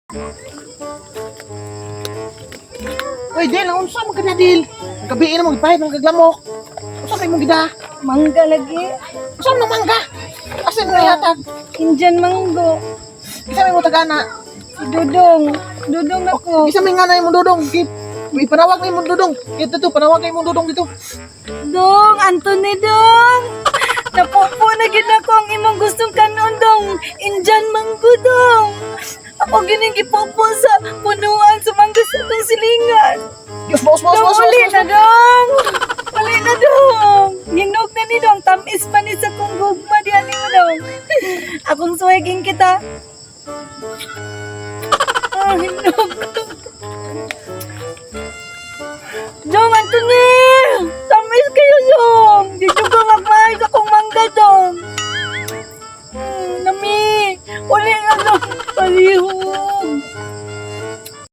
Uy, Del, ang unsa man ka na, Del? Ang gabi na mo gipahit mo kaglamok. Unsa may mong gida? Mangga lagi. Unsa man mangga? Asa mo ihatag? Indian mango. Isa may mo tagana. Si Dudong. Dudong ako. Isa may nga na imong dudong. Kip, ipanawag na imong dudong. Ito to, panawag na imong dudong dito. Dong, Anthony dong. Napupo na gid ako ang imong gustong kanon dong. Indian mango dong. Ako gining gipupo sa punuan sa mangga sa atong silingan. Diyos, baos, baos, Dong, baos, uli baos, na dong. Uli na dong. Hinog na ni dong. Tamis pa ni sa kong gugma di ani mo dong. Akong suwaging kita. Ah, hinog. Dong, Anthony!